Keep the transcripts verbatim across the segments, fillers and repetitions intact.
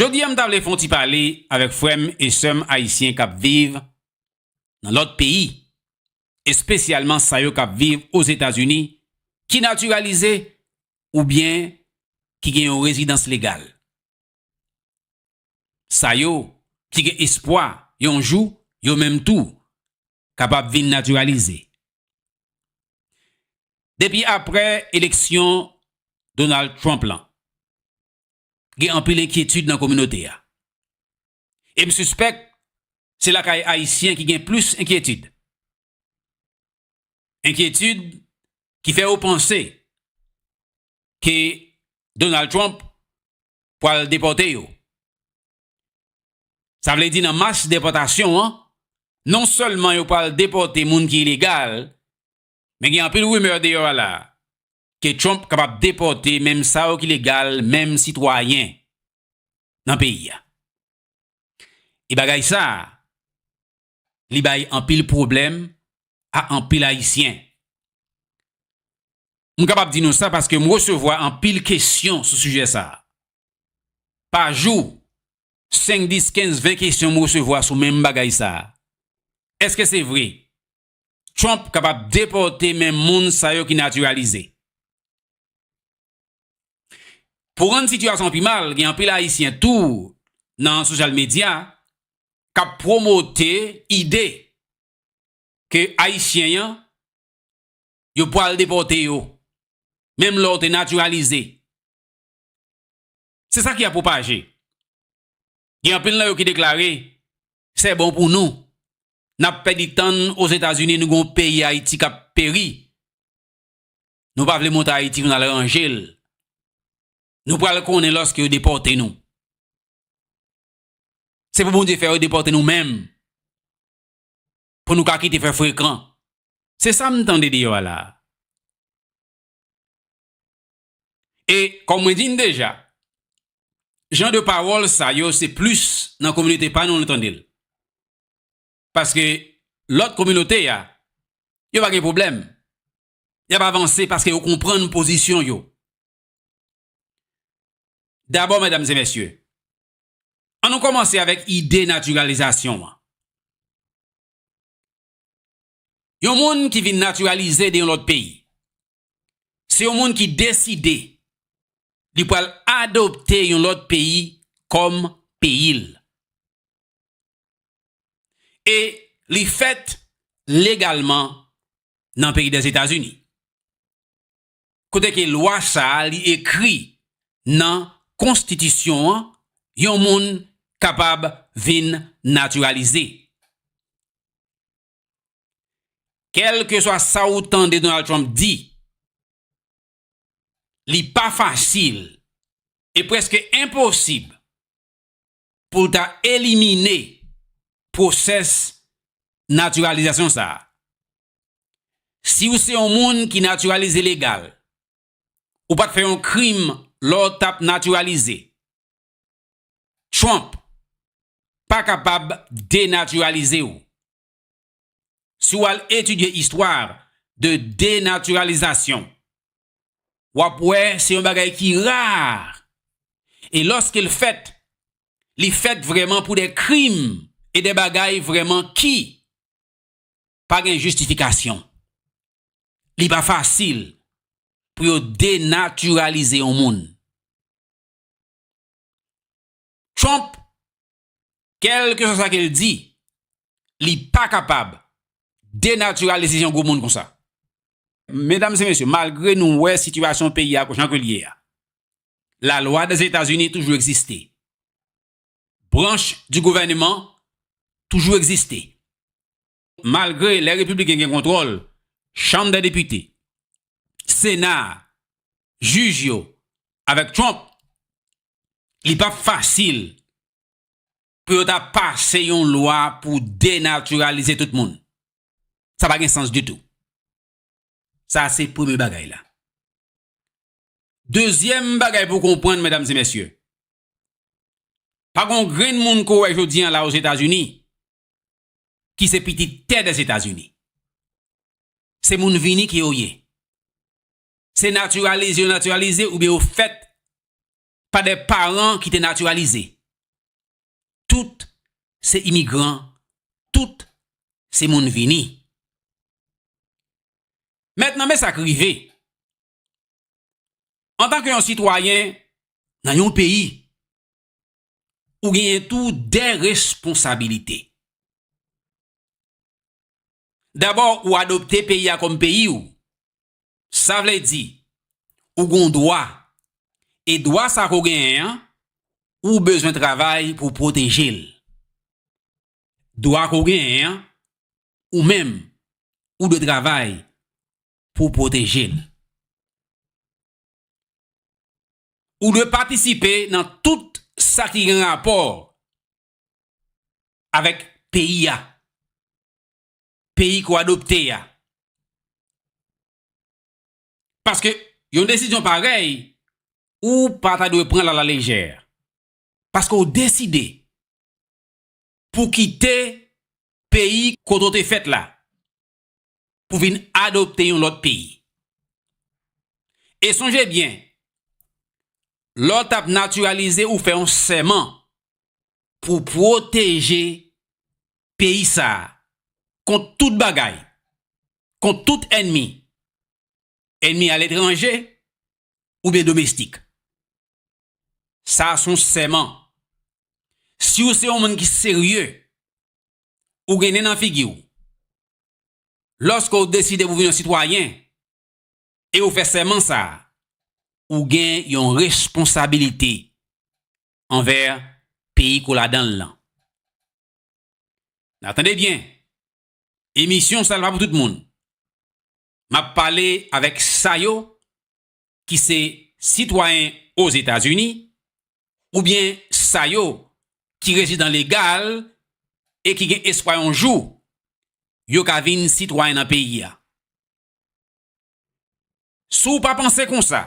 Jodi a, m ta vle fè yon ti pale avèk frè m e sè m ayisyen k ap viv nan lòt peyi, espesyalman sa yo k ap viv Ozetazini, ki natiralize oubyen ki gen yon rezidans legal. Sa yo ki gen espwa yon jou yo menm tou kapab vin natiralize. Depi aprè eleksyon Donald Trump lan, gen anpil enkyetid nan kominote a. E m sispèk se lakay ayisyen ki gen plis enkyetid. Enkyetid ki fè yo panse ke Donald Trump pral depòte yo. Sa vle di nan mas depòtasyon an, non sèlman yo pral depòte moun ki ilegal, men gen anpil rimè deyò a la ke Trump kapab depòte menm sa yo ki legal, menm sitwayen nan peyi a. E bagay sa a, li bay anpil pwoblèm a anpil ayisyen. M kapab di nou sa paske m resevwa anpil kesyon sou sijè sa a. Pa jou, senk, dis, kenz, ven kesyon m resevwa sou menm bagay sa a. Èske se vre? Trump kapab depòte menm moun sa yo ki natiralize. Pou rann sitiyasyon pi mal, gen anpil ayisyen tou nan sosyal medya k ap pwomote ide ke ayisyen an, yo pral depòte yo, menm lè w te natiralize. Se sa ki ap pwopaje. Gen anpil nan yo ki deklare, se bon pou nou. N ap pèdi tan n Ozetazini, nou gen yon peyi Ayiti k ap peri. Nou pa vle monte Ayiti pou n al ranje l. Nou pral konnen lòske yo depòte nou. Se pou Bondye fè yo depòte nou menm. Pou nou ka kite fè frekan. Se sa m tande deyò a la. E, kòm mwen di n deja, jan de pawòl sa yo, se plis nan kominote pa nou nou tande l. Paske lòt kominote a, yo pa gen pwoblèm. Y ap avanse paske yo konprann pozisyon yo. Dabò, medam e mesye, ann nou kòmanse avèk ide natiralizasyon an. Yon moun ki vin natiralize de yon lòt peyi, se yon moun ki deside li pral adopte yon lòt peyi kòm peyi l. E li fèt legalman nan peyi Dèzetazini. Kote ke lwa sa a li ekri nan konstitisyon an, yon moun kapab vin natiralize. Kèlkeswa sa ou tande Donald Trump di, li pa fasil e prèske enposib pou l ta elimine pwosès natiralizasyon sa a. Si w se yon moun ki natiralize legal, ou pa t fè yon krim lè w t ap natiralize, Trump pa kapab denatiralize w. Si w al etidye istwa de denatiralizasyon, w ap wè se yon bagay ki ra. E lòske l fèt, li fèt vrèman pou de krim e de bagay vrèman ki pa gen jistifikasyon. Li pa fasil pou yo denatiralize yon moun. Trump, kèlkeswa sa ke l di, li pa kapab denatiralize yon gwo moun konsa. Medam e mesye, malgre nou wè sitiyasyon peyi a jan ke l ye a, lalwa Dèzetazini toujou egziste. Branch di gouvènman toujou egziste. Malgre lè repibliken gen kontwòl Chanm dè Depite, Sena, jij yo, avèk Trump, li p ap fasil pou yo ta pase yon lwa pou denatiralize tout moun. Sa pa gen sans ditou. Sa se premye bagay la. Dezyèm bagay pou w konprann, medam e mesye, pa gen yon grenn moun ke w wè jodi a la Ozetazini ki se pitit tè Dèzetazini. Se moun vini ke yo ye. Se natiralize yo natiralize oubyen yo fèt pa de paran ki te natiralize. tout se imigran, tout se moun vini. Mentnan, men sa k rive. Antanke yon sitwayen nan yon peyi, ou genyen tou de responsabilite. Dabò, ou adopte peyi a kòm peyi w. Sa vle di, ou gon dwa. E dwa sa ke w genyen an, ou bezwen travay pou w pwoteje l. Dwa ke w genyen an, ou menm, ou dwe travay pou w pwoteje l. Ou dwe patisipe nan tout sa ki gen rapò avèk peyi a, peyi ke w adopte a. Paske yon desizyon parèy, ou pa ta dwe pran l alalejè. Paske w deside pou kite peyi kote w te fèt la, pou vin adopte yon lòt peyi. E sonje byen, lè w t ap natiralize, ou fè yon sèman pou pwoteje peyi sa a kont tout bagay, kont tout ènmi, ènmi aletranje oubyen domestik. Sa a se yon sèman. Si w se yon moun ki serye, ou gen nen nan figi w. Lòske w deside pou vin yon sitwayen e w fè sèman sa a, ou gen yon responsabilite anvè peyi ke w ladan l lan. N a tande byen, emisyon sa a pa pou tout moun. M ap pale avèk sa yo ki se sitwayen Ozetazini, oubyen sa yo ki rezidan legal e ki gen espwa yon jou yo ka vin sitwayen nan peyi a. Si w pa panse konsa,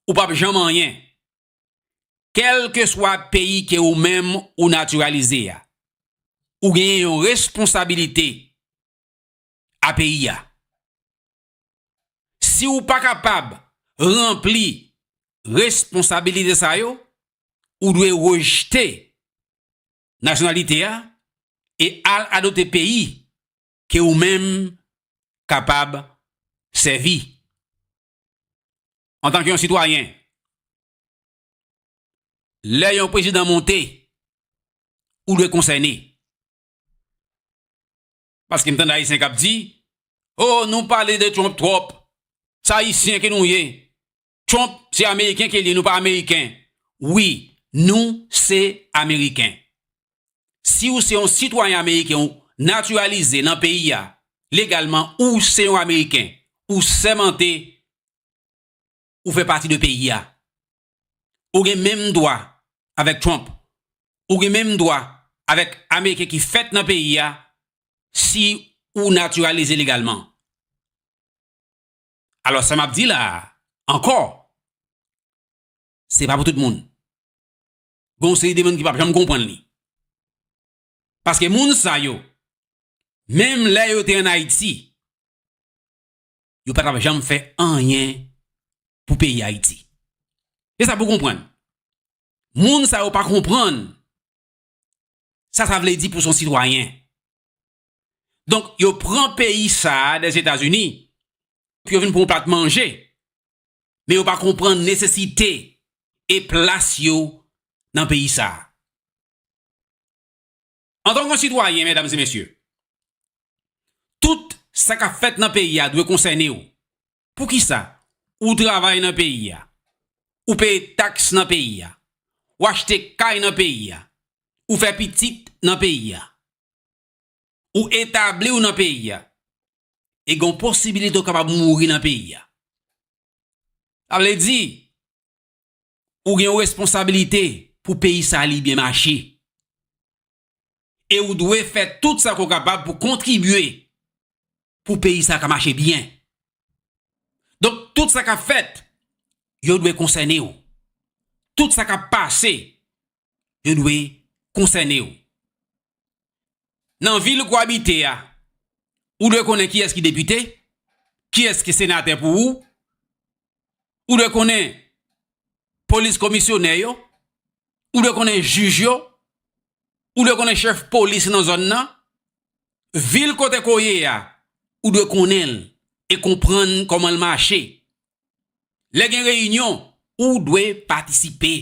ou p ap janm anyen. Kèlkeswa peyi ke ou menm ou natiralize a, ou genyen yon responsabilite a peyi a. Si w pa kapab ranpli responsabilite sa yo, ou dwe rejte nasyonalite a e al adopte peyi ke ou menm kapab sèvi. Antanke yon sitwayen, lè yon prezidan monte, ou dwe konsène. Paske m tande Ayisyen k ap di, "Oh, nou pale de Trump twòp. Se Ayisyen ke nou ye. Trump, se Ameriken ke l ye, nou pa Ameriken." Wi, nou se Ameriken. Si w se yon sitwayen ameriken, ou natiralize nan peyi a, legalman, ou se yon Ameriken, ou sèmante, ou fè pati de peyi a. Ou gen menm dwa avèk Trump. Ou gen menm dwa avèk Ameriken ki fèt nan peyi a si ou natiralize legalman. Alò, sa m ap di la a, ankò, se pa pou tout moun. Gen yon seri de moun ki p ap janm konprann li. Paske moun sa yo, menm lè yo te ann Ayiti, yo pa t ap janm fè anyen pou peyi Ayiti. E sa pou konprann. Moun sa yo pa konprann sa sa vle di pou s on sitwayen. Donk, yo pran peyi sa a, Dèzetazini, pou yo vin pran yon plat manje, men yo pa konprann nesesite e plas yo nan peyi sa a. Antanke yon sitwayen, medam e mesye, tout sa k ap fèt nan peyi a dwe konsène w. Poukisa? Ou travay nan peyi a. Ou peye taks nan peyi a. Ou achte kay nan peyi a. Ou fè pitit nan peyi a. Ou etabli w nan peyi a. E gen posibilite w kapab mouri nan peyi a. Sa vle di, ou gen yon responsabilite pou peyi sa a li byen mache. E ou dwe fè tout sa ke w kapab pou kontribye pou peyi sa a ka mache byen. Donk, tout sa k ap fèt, yo dwe konsène w. Tout sa k ap pase, yo dwe konsène w. Nan vil ke w abite a, ou dwe konnen kiyès ki depite, kiyès ki senatè pou ou, ou dwe konnen polis komisyonè yo, ou dwe konnen jij yo, Ou dwe konnen chèf polis nan zòn nan. Vil kote ke w ye a, ou dwe konnen l e konprann kòman l mache. Lè gen reyinyon, ou dwe patisipe.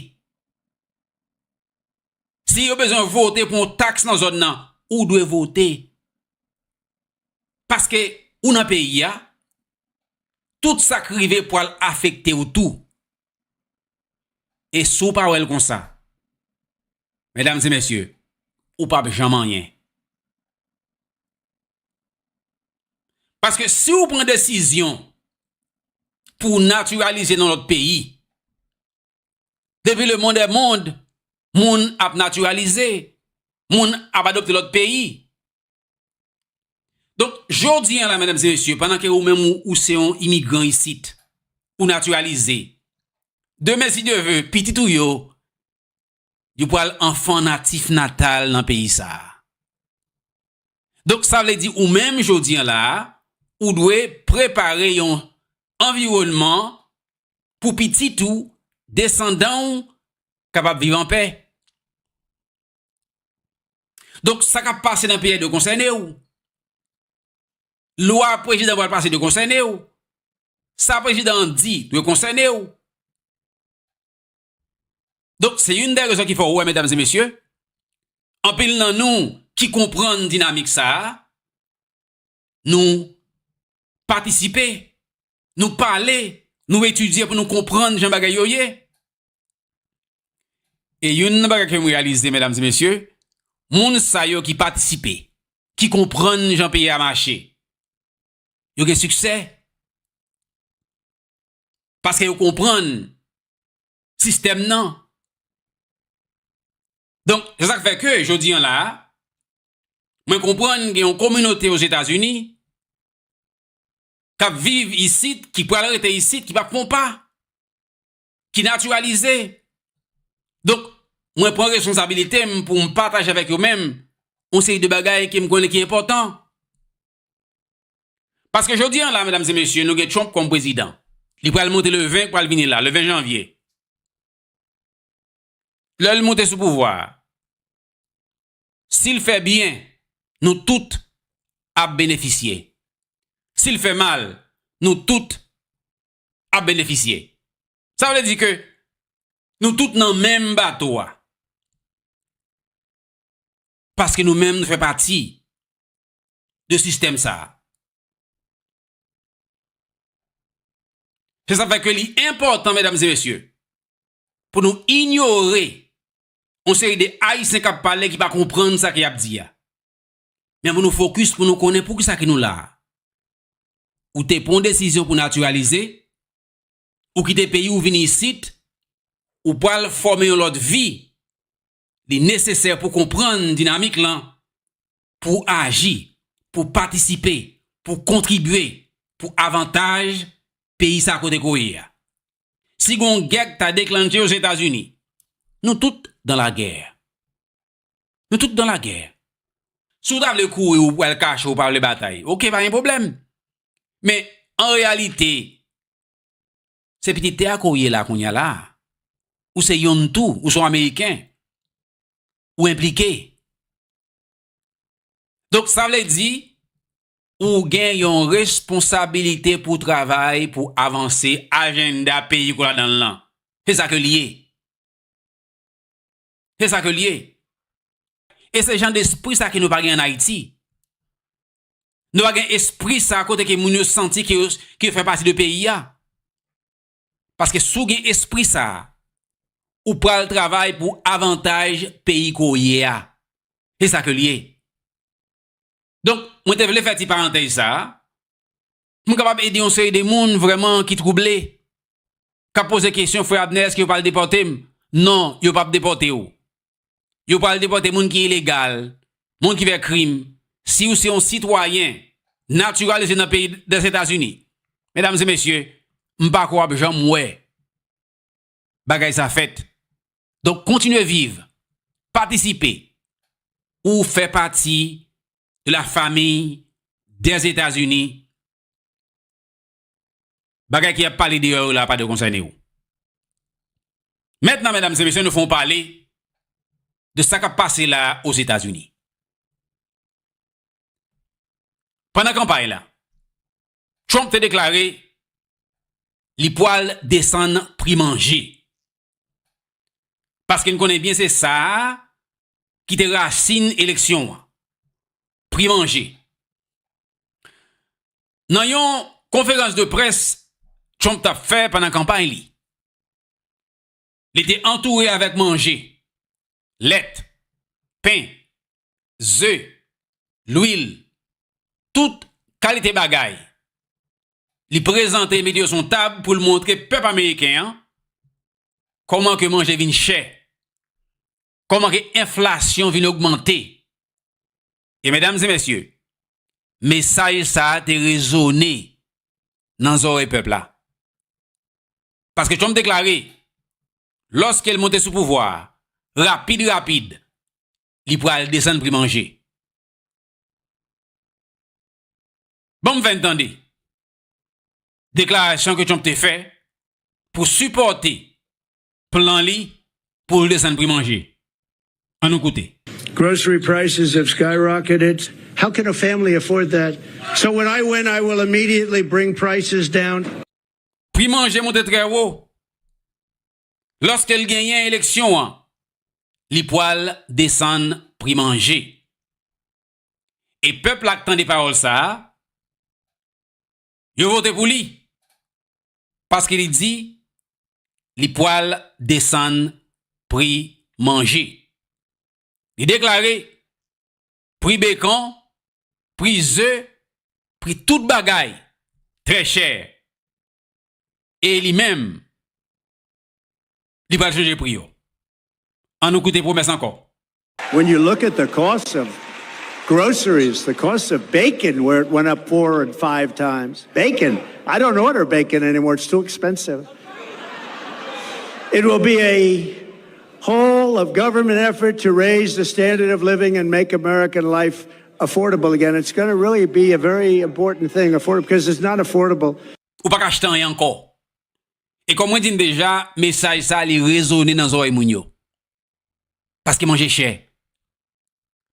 Si yo bezwen vote pou yon taks nan zòn nan, ou dwe vote. Paske ou nan peyi a, tout sa k rive pral afekte w tou. E si w pa wè l konsa, medam e mesye, ou p ap janm anyen. Paske si w pran desizyon pou w natiralize nan lòt peyi, depi le monde est monde, moun ap natiralize, moun ap adopte lòt peyi. Donk, jodi a la, medam e mesye, pandan ke ou menm ou, ou se yon imigran isit, ou natiralize, demen, si Dye ve, pitit ou yo, yo pral anfan natif natal nan peyi sa a. Donk, sa vle di ou menm jodi a la, ou dwe prepare yon anviwònman pou pitit ou, desandan w, kapab viv anpè. Donk, sa k ap pase nan peyi a dwe konsène w. Lwa prezidan pral pase dwe konsène w. Sa prezidan an di dwe konsène w. Donk, se youn dè rezon ki fè w wè, medam e mesye, anpil nan nou ki konprann dinamik sa a, nou patisipe, nou pale, nou etidye pou nou konprann jan bagay yo ye. E youn nan bagay ke m reyalize, medam e mesye, moun sa yo ki patisipe, ki konprann jan peyi a mache, yo gen siksè. Paske yo konprann sistèm nan. Donk, se sa k fè ke jodi a la, mwen konprann gen yon kominote Ozetazini k ap viv isit, ki pral rete isit, ki p ap fè yon pa, ki natiralize. Donk, mwen pran responsabilite m pou m pataje avèk yo menm yon seri de bagay ke m konnen ki enpòtan. Paske jodi a la, medam e mesye, nou gen Trump kòm prezidan. Li pral monte le ven, pral vini la, le ven janvye. Lè l monte sou pouvwa a, si l fè byen, nou tout ap benefisye. Si l fè mal, nou tout ap benefisye. Sa vle di ke nou tout nan menm bato a. Paske nou menm, nou fè pati de sistèm sa a. Se sa k fè ke li enpòtan, medam e mesye, pou nou inyore yon seri de Ayisyen k ap pale, ki pa konprann sa ke y ap di a. Men pou nou fokis, pou nou konnen poukisa ke nou la a. Ou te pran yon desizyon pou natiralize, ou kite peyi w, ou vin isit, ou pral fòme yon lòt vi. Li nesesè pou konprann dinamik lan, pou aji, pou patisipe, pou kontribye pou avantaj peyi sa kote ke w ye a. Si gen yon gè k ta deklanche Ozetazini, nou tout dans la guerre. Nou tout dans la guerre. Si w ta vle kouri, ou pral kache, ou pa vle batay, oke, pa gen pwoblèm. Men, an reyalite, se pitit tè a ke w ye la kounye a la. Ou se yonn tou, ou se yon Ameriken. Ou enplike. Donk, sa vle di, ou gen yon responsabilite pou w travay, pou w avanse ajanda peyi ke w ladan l lan. Se sa ke l ye. Se sa ke l ye. E se jan despri sa ke nou pa gen ann Ayiti. Nou pa gen espri sa kote ke moun yo santi ke yo, ke yo fè pati de peyi a. Paske si w gen espri sa a, ou pral travay pou avantaj peyi ke w ye a. Se sa ke l ye. Donk, mwen te vle fè ti parantèz sa a, pou m kapab ede yon seri de moun vrèman ki twouble, k ap poze kesyon, "Frè Abner, èske yo pral depòte m?" Non, yo p ap depòte w. Yo pral depòte moun ki ilegal, moun ki fè krim. Si w se yon sitwayen natiralize nan peyi Dèzetazini, medam e mesye, m pa kwè w ap janm wè bagay sa fèt. Donk, kontinye viv, patisipe. Ou fè pati de la famille des États-Unis. Bagay ke y ap pale deyò yo la pa dwe konsène w. Mentnan, medam e mesye, nou fè yon pale de sa k ap pase la Ozetazini. Pandan kanpay la, Trump te deklare li pwal desann pri manje. Paske n konnen byen se sa a ki te rasin eleksyon an. Pri manje. Nan yon konferans de près Trump t ap fè pandan kanpay li, li te antoure avèk manje, lèt, pen, ze, lwil, tout kalite bagay. Li prezante, mete yo sou yon tab pou l montre pèp ameriken an kòman ke manje vin chè, kòman ke enflasyon vin ogmante. E medam e mesye, mesaj sa a te rezone nan zòrèy pèp la. Paske Trump deklare, lòske l monte sou pouvwa a, rapid, rapid, li pral desann pri manje. Ban m fè n tande deklarasyon ke Trump te fè pou sipòte plan li pou l desann pri manje. Ann nou koute. Grocery prices have skyrocketed. How can a family afford that? So when I win, I will immediately bring prices down. Pri manje monte trè wo. Lòske l genyen eleksyon an, li pwal desann pri manje. E pèp la k tande pawòl sa a, yo vote pou li. Paske li di li pwal desann pri manje. Li deklare pri bekon, pri ze, pri tout bagay trè chè. E li menm, li pral chanje pri yo. Ann nou koute pwomès ankò. When you look at the cost of groceries, the cost of bacon, where it went up four and five times. Bacon, I don't order bacon anymore, it's too expensive. It will be a whole of government effort to raise the standard of living and make American life affordable again. It's going to really be a very important thing, affordable, because it's not affordable. Ou pa ka achte anyen ankò. E kòm mwen di n deja, mesaj sa li rezone nan zòrèy moun yo. Paske manje chè.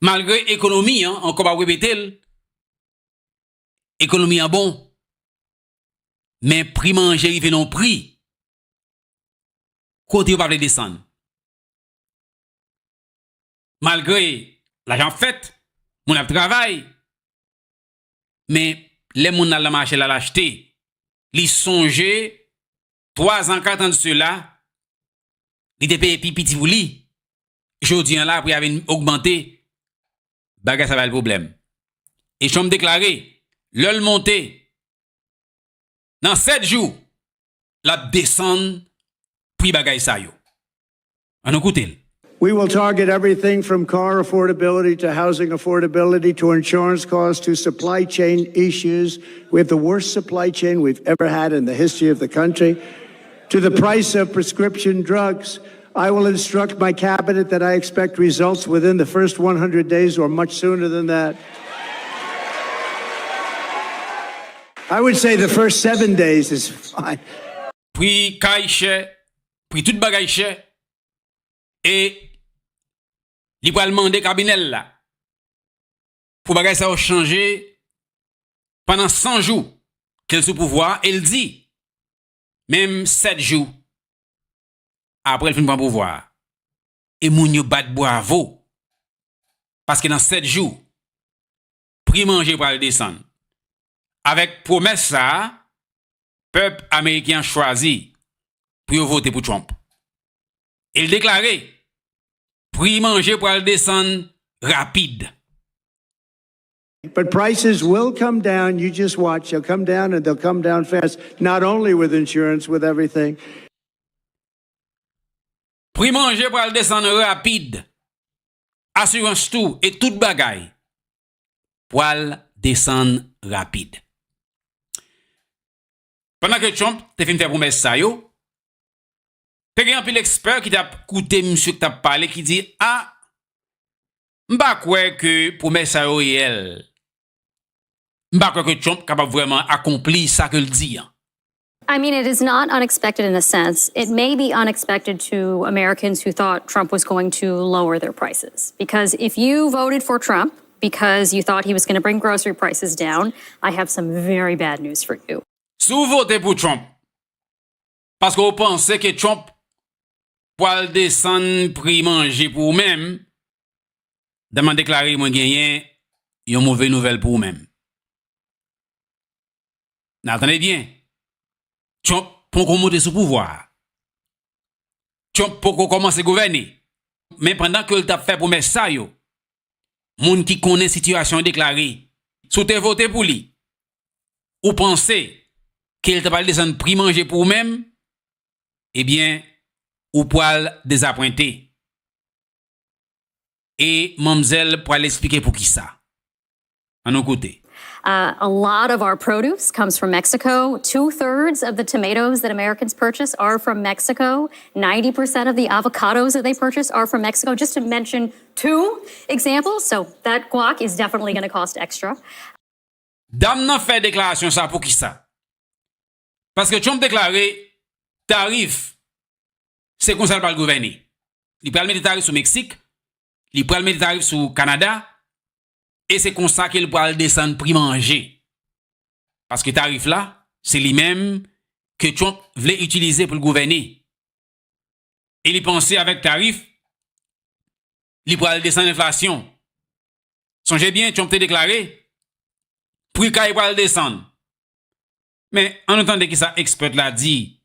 Malgre ekonomi an, ankò m ap repete l, ekonomi an bon. Men pri manje rive nan yon pri kote yo pa vle desann. Malgre lajan ap fèt, moun ap travay, men lè moun al nan mache l al achte, li sonje twa zan, kat an de sela, li te peye pi piti pou li. Jodi an la, pri a vin ogmante, bagay sa bay l pwoblèm. E Trump deklare, lè l monte, nan sèt jou, l ap desann pri bagay sa yo. Ann nou koute l. We will target everything from car affordability to housing affordability to insurance costs to supply chain issues. We have the worst supply chain we've ever had in the history of the country. To the price of prescription drugs. I will instruct my cabinet that I expect results within the first one hundred days or much sooner than that. I would say the first seven days is fine. Pri kay chè, pri tout bagay chè, e li pral mande kabinè l la pou bagay sa yo chanje pandan san jou ke l sou pouvwa a, e l di, menm sèt jou apre l fin pran pouvwa a, e moun yo bat bwavo, paske nan sèt jou, pri manje pral desann. Avèk pwomès sa a, pèp ameriken an chwazi pou yo vote pou Trump. E l deklare, pri manje pral desann rapid. But prices will come down. You just watch. They'll come down and they'll come down fast. Not only with insurance, with everything. Pri manje pral desann rapid. Asirans tou e tout bagay pral desann rapid. Pandan ke Trump te fin fè pwomès sa yo, te gen anpil ekspè ki t ap koute misye ki t ap pale ki di, a, m pa kwè ke pwomès sa yo reyèl. M pa kwè ke Trump kapab vrèman akonpli sa ke l di an. I mean, it is not unexpected in a sense. It may be unexpected to Americans who thought Trump was going to lower their prices. Because if you voted for Trump because you thought he was going to bring grocery prices down, I have some very bad news for you. Si w vote pou Trump paske w panse ke Trump pral desann pri manje pou ou menm, dam nan deklare mwen genyen yon move nouvèl pou ou menm. N a tande byen. Trump poko monte sou pouvwa a. Trump poko kòmanse gouvène. Men pandan ke l t ap fè pwomès sa yo, moun ki konnen sitiyasyon an deklare, si w te vote pou li, ou panse ke l ta pral desann pri manje pou ou menm, ebyen, ou pral dezapwente. E manmzèl pral eksplike poukisa. Ann nou koute. Uh, a lot of our produce comes from Mexico. Two thirds of the tomatoes that Americans purchase are from Mexico. Ninety percent of the avocados that they purchase are from Mexico, just to mention two examples. So that guac is definitely going to cost extra. Dam nan fè deklarasyon sa poukisa? Paske Trump deklare tarif, se konsa l pral gouvène. Li pral mete tarif sou Meksik, li pral mete tarif sou Kanada, e se konsa ke l pral desann pri manje. Paske tarif la, se li menm ke Trump vle itilize pou l gouvène. E li panse avèk tarif, li pral desann enflasyon. Sonje byen, Trump te deklare, pri kay pral desann. Men, ann nou tande kisa ekspè la di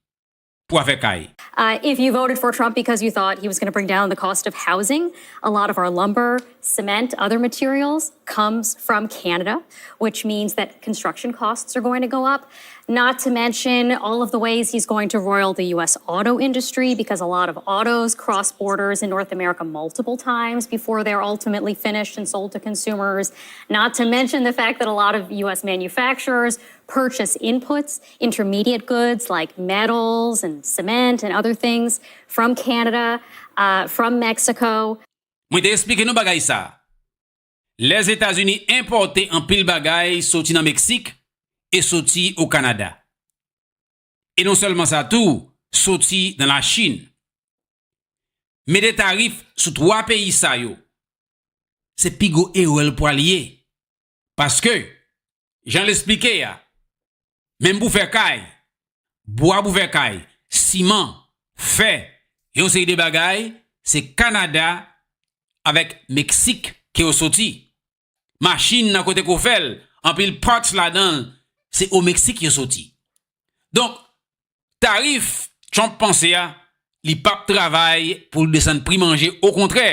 pou afè kay. Uh, if you voted for Trump because you thought he was going to bring down the cost of housing, a lot of our lumber, cement, other materials comes from Canada, which means that construction costs are going to go up. Not to mention all of the ways he's going to roil the U S auto industry, because a lot of autos cross borders in North America multiple times before they're ultimately finished and sold to consumers. Not to mention the fact that a lot of U S manufacturers purchase inputs, intermediate goods like metals and cement and other things from Canada, uh, from Mexico. Mwen te eksplike nou bagay sa. Lèzetazini enpòte anpil bagay soti nan Meksik e soti o Kanada. E non sèlman sa tou, soti nan Lachin. Mete tarif sou twa peyi sa yo, se pi gwo erè l pral ye. Paske, jan l eksplike a, menm pou fè kay, bwa pou fè kay, siman, fè, yon seri de bagay, se Kanada avèk Meksik ke yo soti. Machin nan kote ke w fè l, anpil parts ladan l, se o Meksik yo soti. Donk, tarif Trump panse a, li p ap travay pou l desann pri manje, okontrè,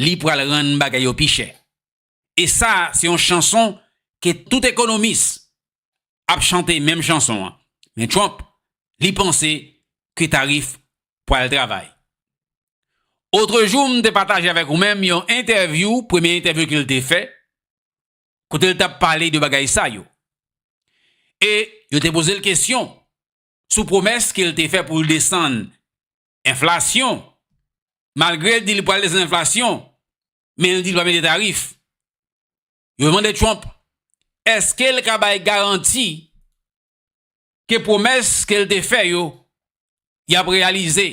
li pral rann bagay yo pi chè. E sa, se yon chanson ke tout ekonomis ap chante menm chanson an. Men Trump, li panse ke tarif pral travay. Otrejou, m te pataje avèk ou menm yon entèvyou, premye entèvyou ke l te fè, kote l t ap pale de bagay sa yo. E yo te poze l kesyon sou pwomès ke l te fè pou l desann enflasyon. Malgre l di l pral desann enflasyon, men l di l pral mete tarif. Yo mande Trump, èske l ka bay garanti ke pwomès ke l te fè yo, y ap reyalize?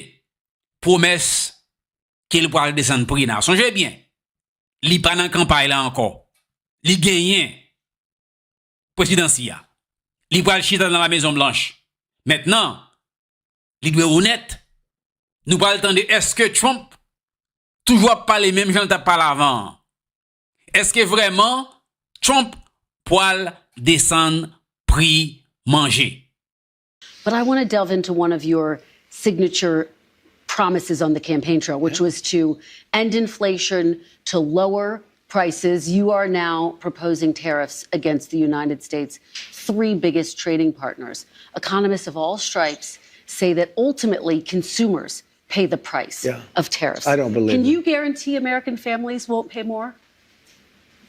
Pwomès ke l pral desann pri nan. Sonje byen, li pa nan kanpay la ankò. Li genyen prezidansi a. Li pral chita nan La Mezon Blanch. Mentnan, li dwe onèt. Nou pral tande èske Trump toujou ap pale menm jan l t ap pale avan an. Èske vrèman Trump pral desann pri manje? But I want to delve into one of your signature promises on the campaign trail, which was to end inflation, to lower prices. You are now proposing tariffs against the United States' three biggest trading partners. Economists of all stripes say that ultimately consumers pay the price Yeah. of tariffs. I don't believe Can it. You guarantee American families won't pay more?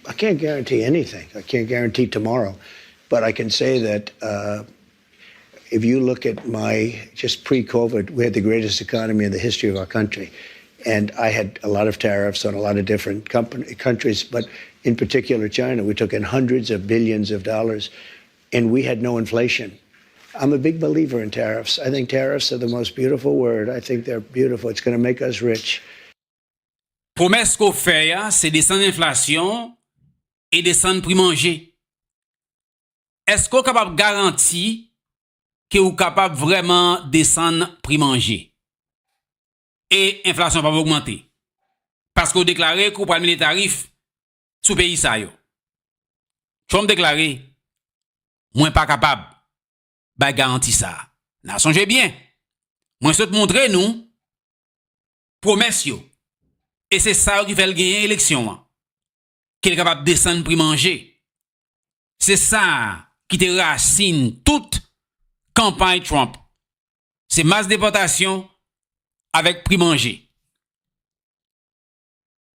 I can't guarantee anything. I can't guarantee tomorrow. But I can say that uh, if you look at my, just pre COVID, we had the greatest economy in the history of our country. And I had a lot of tariffs on a lot of different company, countries, but in particular China. We took in hundreds of billions of dollars, and we had no inflation. I'm a big believer in tariffs. I think tariffs are the most beautiful word. I think they're beautiful. It's going to make us rich. Pwomès ke w fè a, se desann enflasyon e desann pri manje. Èske w kapab garanti ke w kapab vrèman desann pri manje? E enflasyon p ap ogmante? Paske w deklare ke w pral mete tarif sou peyi sa yo. Trump deklare, mwen pa kapab bay garanti sa a. N a sonje byen, mwen sot montre nou pwomès yo. E se sa yo ki fè l genyen eleksyon an. Ke l kapab desann pri manje. Se sa ki te rasin tout kanpay Trump. Se mas depòtasyon avèk pri manje.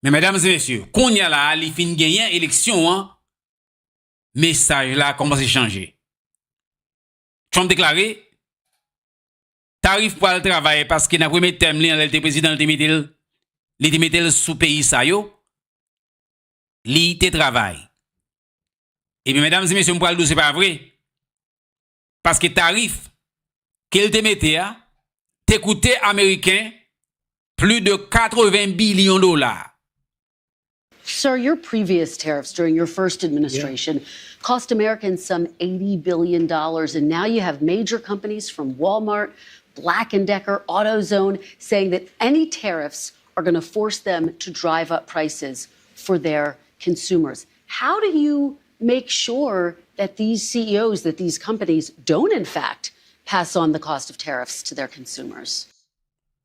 Men medam e mesye, kounye a la a, li fin genyen eleksyon an, mesaj la kòmanse chanje. Trump deklare, tarif pral travay paske nan premye tèm li an, lè l te prezidan, li te mete l, li te mete l sou peyi sa yo, li te travay. Ebyen, medam e mesye, m pral di w se pa vre. Paske tarif ke l te mete a te koute Ameriken plis de katreven bilyon dola. Sir, your previous tariffs during your first administration cost Americans some eighty billion dollars, and now you have major companies from Walmart, Black and Decker, AutoZone saying that any tariffs are going to force them to drive up prices for their consumers. How do you make sure that these C E Os, that these companies don't in fact pass on the cost of tariffs to their consumers?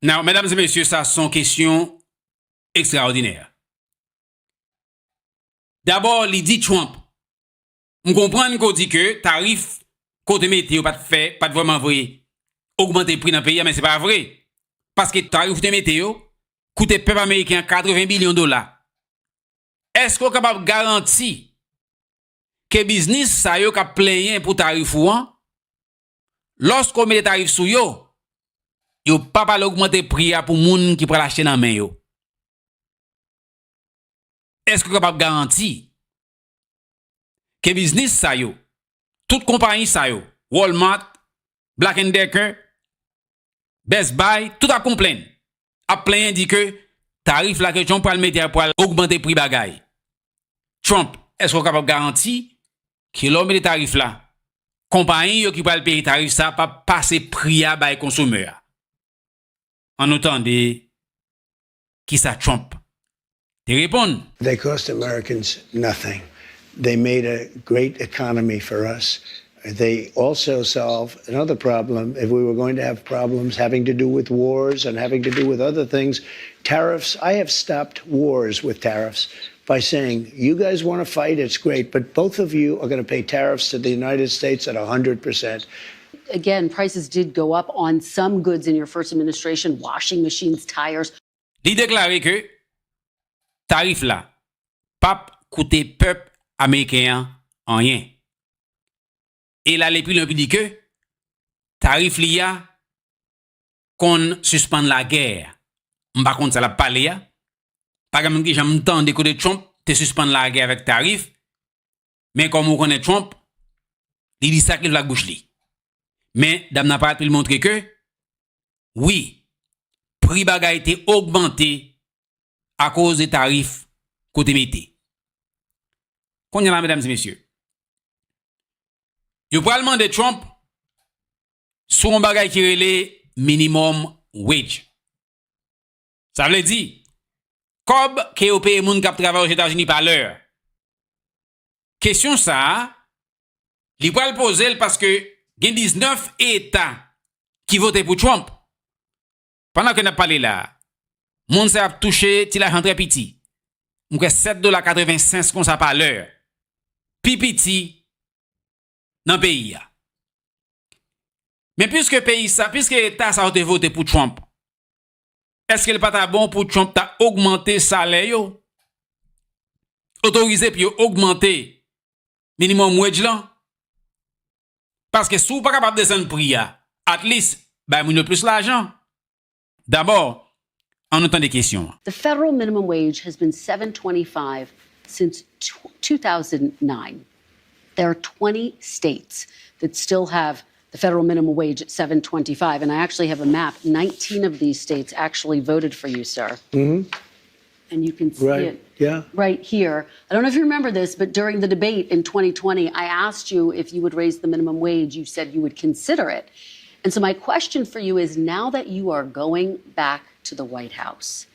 Now, medam e mesye, sa se yon kesyon ekstraòdinè. Dabò, li di Trump, m konprann ke w di ke tarif ke w te mete yo pa t fè, pa t vrèman vre ogmante pri nan peyi a, men se pa vre. Paske tarif ou te mete yo koute pèp ameriken an katreven bilyon dola. Èske w kapab garanti ke biznis sa yo k ap plenyen pou tarif ou an, lòske w mete tarif sou yo, yo p ap al ogmante pri a pou moun ki pral achte nan men yo? Èske w kapab garanti ke biznis sa yo, tout konpayi sa yo, Walmart, Black and Decker, Best Buy, tout ap konplenn, ap plenyen di ke tarif la ke Trump pral mete a pral ogmante pri bagay. Trump, èske w kapab garanti ke lè w mete tarif la, konpayi yo ki pral peye tarif sa p ap pase pri a bay konsomè a? Ann nou tande kisa Trump te reponn. They cost Americans nothing. They made a great economy for us. They also solve another problem. If we were going to have problems having to do with wars and having to do with other things, tariffs, I have stopped wars with tariffs by saying, you guys want to fight, it's great, but both of you are going to pay tariffs to the United States at one hundred percent. Again, prices did go up on some goods in your first administration, washing machines, tires. Li deklare ke tarif la p ap koute pèp ameriken an anyen. E l ale pi lwen pou di ke tarif li a konn sispann lagè. M pa konn sa l ap pale a. Pa gen moun ki janm tande kote Trump te sispann lagè avèk tarif. Men kòm ou konnen Trump, li di sa k rive l ak bouch li. Men dam nan parèt pou l montre ke, wi, pri bagay te ogmante akoz de tarif ke w te mete. Kounye a la, medam e mesye, yo pral mande Trump sou yon bagay ki rele minimum wage. Sa vle di, kòb ke yo peye moun k ap travay Ozetazini pa lè. Kesyon sa a, li pral poze l paske gen diznèf eta ki vote pou Trump. Pandan ke n ap pale la a, moun sa yo ap touche ti lajan trè piti. M kwè sèt dola katreven sens konsa pa lè. Pi piti nan peyi a. Men piske peyi sa, piske eta sa yo te vote pou Trump, èske l pa ta bon pou Trump ta ogmante salè yo? Otorize pou yo ogmante minimum wage lan? Paske si w pa kapab desann pri a, at least bay moun yo plis lajan. Dabò, ann nou tande kesyon an. The federal minimum wage has been seven twenty-five since tw- two thousand nine. There are twenty states that still have the federal minimum wage at seven twenty-five. And I actually have a map. Nineteen of these states actually voted for you, sir. And you can see Right. it Yeah. right here. I don't know if you remember this, but during the debate in twenty twenty, I asked you if you would raise the minimum wage. You said you would consider it. And so my question for you is, now that you are going back to the White House,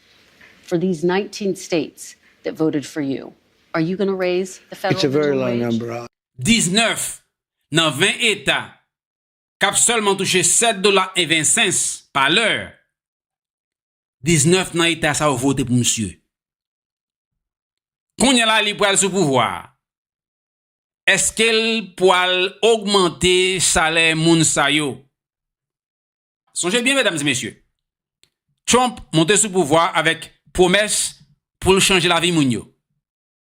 for these nineteen states that voted for you, are you going to raise the federal It's a very minimum long wage? Number. Diznèf nan ven eta k ap sèlman touche sèt dola e ven sens pa lè. Diznèf nan eta sa yo vote pou misye. Kounye a la li pral sou pouvwa a. Èske l pral ogmante salè moun sa yo? Sonje byen, medam e mesye, Trump monte sou pouvwa avèk pwomès pou l chanje lavi moun yo.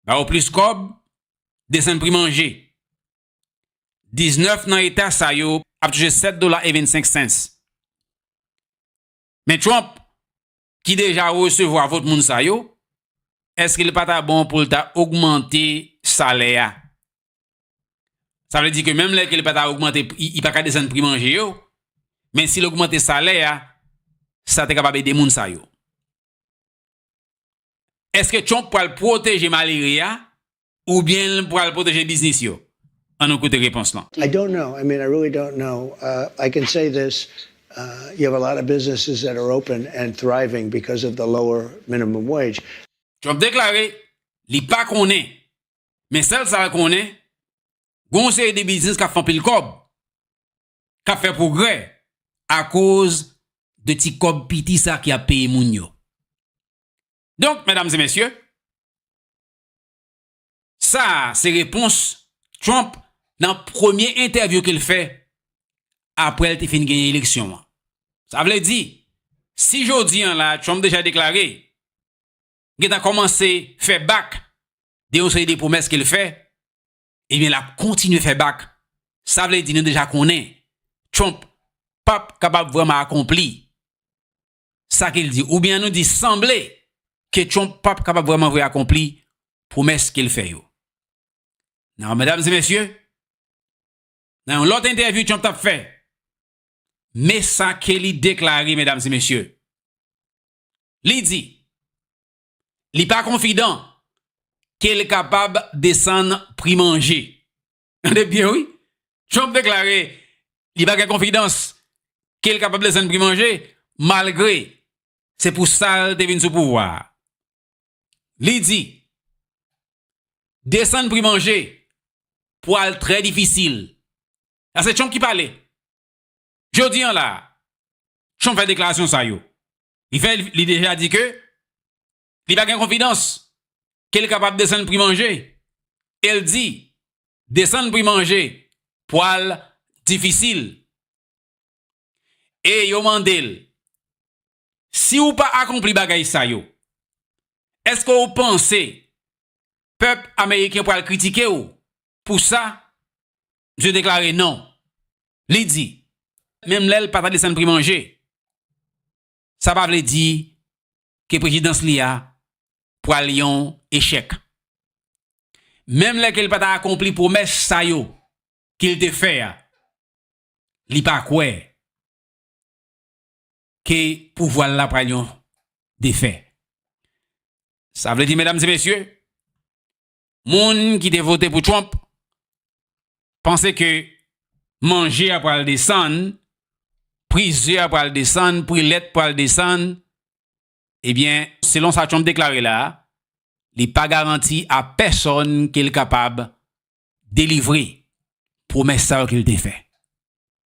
Ba yo plis kòb, desann pri manje. Diznèf nan eta sa yo ap touche sèt dola e vennsenk sens. Men Trump, ki deja resevwa vòt moun sa yo, èske li pa ta bon pou l ta ogmante salè a? Sa vle di ke menm lè ke li pa ta ogmante, li pa ka desann pri manje yo, men si l ogmante salè a, sa te kapab ede moun sa yo. Èske Trump pral pwoteje malere a oubyen l pral pwoteje biznis yo? Ann nou koute repons lan. I don't know. I mean, I really don't know. Uh, I can say this. Uh, you have a lot of businesses that are open and thriving because of the lower minimum wage. Trump deklare li pa konnen, men sèl sa l konnen, gon seri de biznis k ap fè anpil kòb, k ap fè pwogrè akoz de ti kòb piti sa ki ap peye moun yo. Donk, medam e mesye, sa a se repons Trump nan premye entèvyou ke l fè apre l te fin genyen eleksyon an. Sa vle di, si jodi an la Trump deja deklare gentan kòmanse fè bak de yon seri de pwomès ke l fè, ebyen l ap kontinye fè bak. Sa vle di nou deja konnen Trump p ap kapab vrèman akonpli sa ke l di, oubyen nou di sanble ke Trump p ap kapab vrèman vre akonpli pwomès ke l fè yo. Nan, medam e mesye, nan yon lòt entèvyou Trump t ap fè, men sa ke li deklare, medam e mesye. Li di li pa konfidan ke l kapab desann pri manje. Tande byen, wi. Trump deklare li pa gen konfidans ke l kapab desann pri manje, malgre se pou sa l te vin sou pouvwa a. Li di desann pri manje pral trè difisil. Sa se Trump ki pale. Jodi an la, Trump fè deklarasyon sa yo. Li fè, li deja di ke li pa gen konfidans ke li kapab desann pri manje. E l di desann pri manje pral difisil. E yo mande l, si w pa akonpli bagay sa yo, èske w panse pèp ameriken pral kritike w pou sa? Misye deklare non. Li di, menm lè l pa ta desann pri manje, sa pa vle di ke prezidans li a pral yon echèk. Menm lè ke l pa ta akonpli pwomès sa yo ke l te fè a, li pa kwè ke pouvwa l la pral yon defè. Sa vle di, medam e mesye, moun ki te vote pou Trump panse ke manje a pral desann, pri ze a pral desann, pri lèt pral desann. Ebyen, selon sa Trump deklare la a, li pa garanti a pèsonn ke l kapab delivre pwomès sa yo ke l te fè.